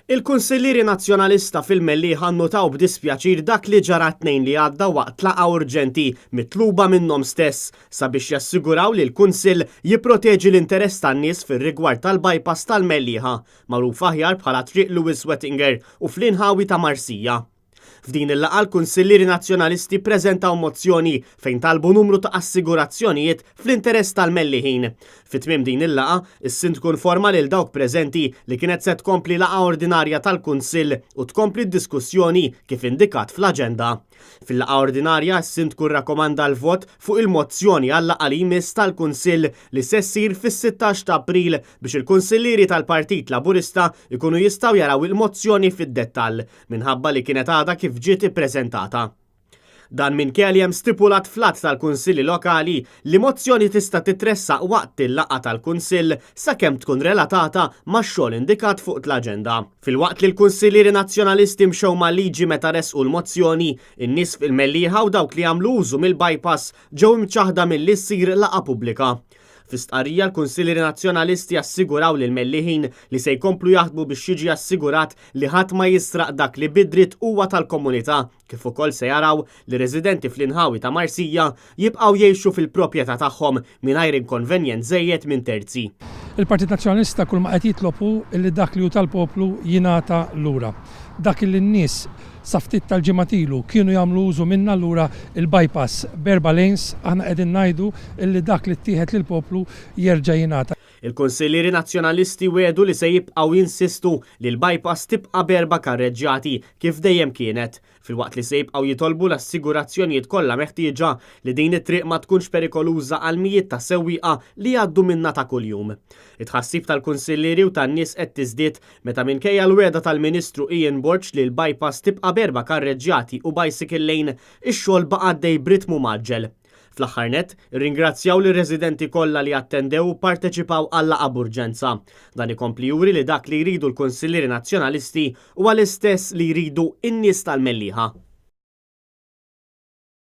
Il-Kunsillieri Nazzjonalista fil-Mellieħa nnotaw b'dispjaċir dak li ġara t-Tnejn li għadda waqt laqgħa urġenti mitluba minnhom stess sabiex jassiguraw li l-Kunsill jipproteġi l-interess tan-nies fir-rigward tal-bypass tal-Mellieħa, magħruf aħjar bħala Triq Louis Wettinger u fl-inħawi ta' Marsija. F'din il-laqgħa l-Kunsillieri Nazzjonalisti ppreżentaw mozzjoni fejn talbu numru ta' assigurazzjonijiet fl-interess tal-Melliħin. Fi tmiem din il-laqgħa, is-Sindku nforma lil dawk preżenti li kienet se tkompli laqgħa ordinarja tal-Kunsill u tkompli d-diskussjoni kif indikat fl-aġenda. Fil-laqgħa ordinarja, is-Sindku rrakkomanda l-vot fuq il-mozzjoni għal-laqgħa li jmiss tal-Kunsill li se ssir fis-16 ta' April biex il-Kunsillieri tal-Partit Laburista jkunu jistgħu jaraw il-mozzjoni fid-dettall. minħabba li kienet għadha kif ġiet ippreżentata. Dan minkejja li hemm stipulat fl-Att tal-Kunsilli Lokali li mozzjoni tista' titressaq waqt il-laqgħa tal-Kunsill sakemm tkun relatata max-xogħol indikat fuq tl-aġenda. Filwaqt li l-Kunsillieri Nazzjonalisti mxew mal-liġi meta ressqu l-mozzjoni, in-nies fil-Mellieħa u dawk li jagħmlu użu mill-bypass ġew imċaħħda milli ssir laqgħa pubblika. Fi stqarrija l-Kunsillieri Nazzjonalisti assiguraw lill-Melliħin li se jkomplu jaħdmu biex jiġi assigurat li ħadd ma jisraq dak li bi dritt huwa tal-komunità kif ukoll se jaraw li residenti fl-inħawi ta' Marsija jibqgħu jgħixu fil-proprjetà tagħhom mingħajr inkonvenjent żejjed minn terzi. Il-Partit Nazzjonalista kull ma qed jitlob hu li dak li hu tal-poplu jingħata lura. Dak li n-nies Sa ftit tal-ġimgħat ilu kienu jagħmlu użu minnha allura il-bypass b'erba' lanes aħna qegħdin ngħidu illi dak li ttieħed lill-poplu jerġa' jingħata. Il-Kunsillieri Nazzjonalisti wiegħdu li se jibqgħu jinsistu li l-bypass tibqa' b'erba' karreġġjati kif dejjem kienet, filwaqt li se jibqgħu jitolbu l-assigurazzjonijiet kollha meħtieġa li din it-triq ma tkunx perikoluża għal mijiet ta' sewwieqa li jgħaddu minnha ta' kuljum. It-tħassib tal-Kunsillieri u tan-nies qed tiżdied Meta minkejja l-wegħda tal-Ministru Ian Borg li l-bypass tibqa' b'erba' karreġġjati u bicycle lane, ix-xogħol baqa' għaddej b'ritmu mgħaġġel. Fl-aħħar nett, irringrazzjaw lir-residenti kollha li attendew u pparteċipaw għal-laqgħa b'urġenza. Dan ikompli juri li dak li jridu l-Kunsillieri Nazzjonalisti huwa l-istess li jridu n-nies tal-Mellieħa.